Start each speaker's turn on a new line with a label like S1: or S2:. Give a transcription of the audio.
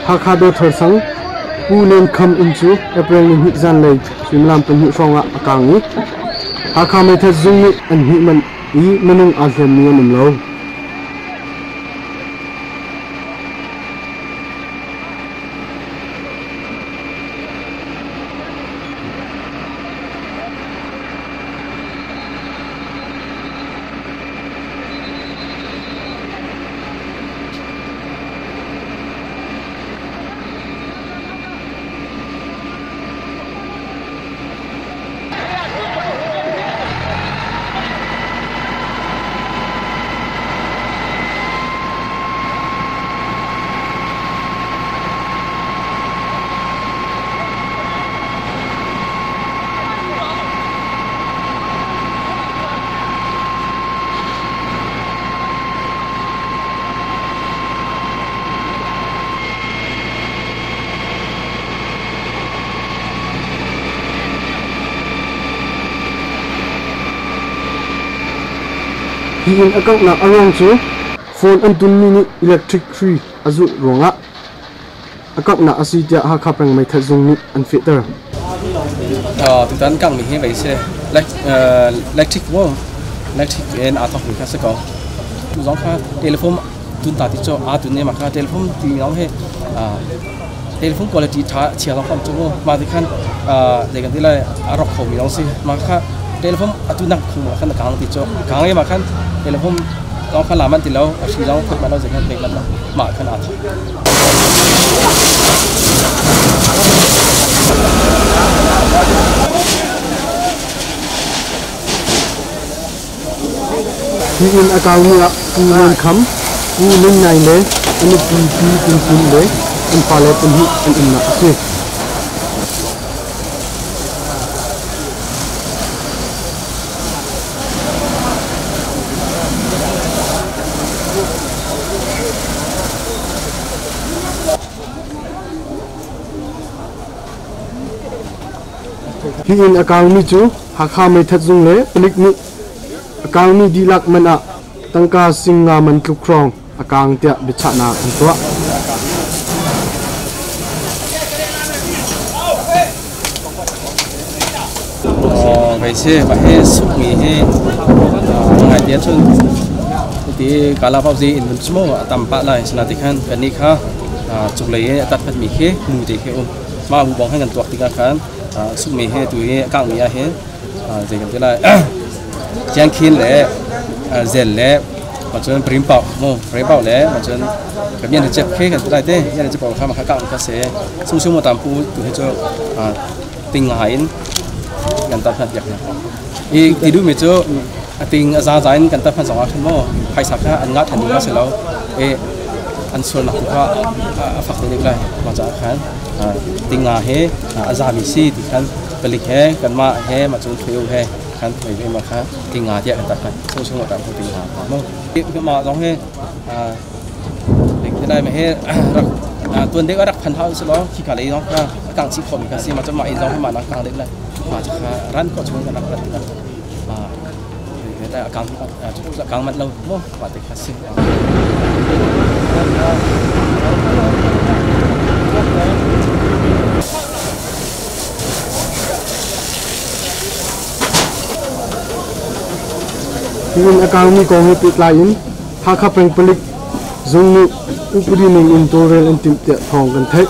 S1: Hakha Dawthar sang Pu Len Kham inn cu April nihnih zanlei suimilam pahnih hrawngah a kaang i Hakha meithat zung nih an hnih manh i minung aa hliammi an um lo. Hi inn a kauhnak a ruang cu phone an tunmi nih electric hri a zulh ruangah a kauhnak a si tiah Hakha peng meithat zung nih an fehter.
S2: Tutan kangmi hi vei si electric mu electric in aa thawkmi kha si ko. Tu zong kha telephone tun ta ti cu aa tun ne ma kha telephone ti zong hi telephone quality tha chia zong kha cu mu ma ti khan zei kan ti lai a rok khomi zong si ma kha telephone atu nak khung ma khan kang ti cu kang e ma khan telephone zong kha la man ti lo a hri zong phut man lo zei khan pek man lo ma khan aa thawk.
S1: Hi inn a kaumi ah Pu Ngun Kham, Pu Nun Nai le a nupi Pi Tin Tin le an fale pahnih an umnak a si. Hi inn a kaumi cu Hakha meithat zung le palik nih a kaangmi dihlak man ah tangka sing nga man tluk hrawng a kaang tiah biachahnak an tuah.
S2: Vei si mah hi sukmi hi ngai te cun ti kala pau zi in mun chu a tam pah lai sana ti khan kan ni kha cuklei i a tat phat mi khi mu te khi um ma bu bong han kan tuak tikah khan sukmi he tu hi a kangmi ah hin zei kan ti lai chiangkhin le zel le macun prim pau mu prim pau le macun kan yan chep khe kan ti lai te yan chep pau kha ma kha kang kha se sung sung mo tam pu tu hi chu ting ngai in kan tat phat yak na i ti du mi chu a ting a za za in kan tat phat zong ah khan mo phaisa kha an nga than ding ma se lo e an sual nak tu kha a fak deuh lai ma cha khan ting nga he a za mi si ti khan palik he kanmah he mah cun theu he khan mei ve ma kha tinga tiah kan tat chung chung tam ko tinga mo mah zong he lai ma he rak tuan dek rak phan hau selo khi ka lei zong kha kang chi khomi kha si ma chama in zong ma na kang dek lai ma cha kha ran ko chung kan rak rat ma ta kang kang mat lo mo ma te kha si.
S1: Nihin a kaumi kong he pehtlai in Hakha peng palik zung nih upadi ning in tawlrel an timh tiah thawng kan theih.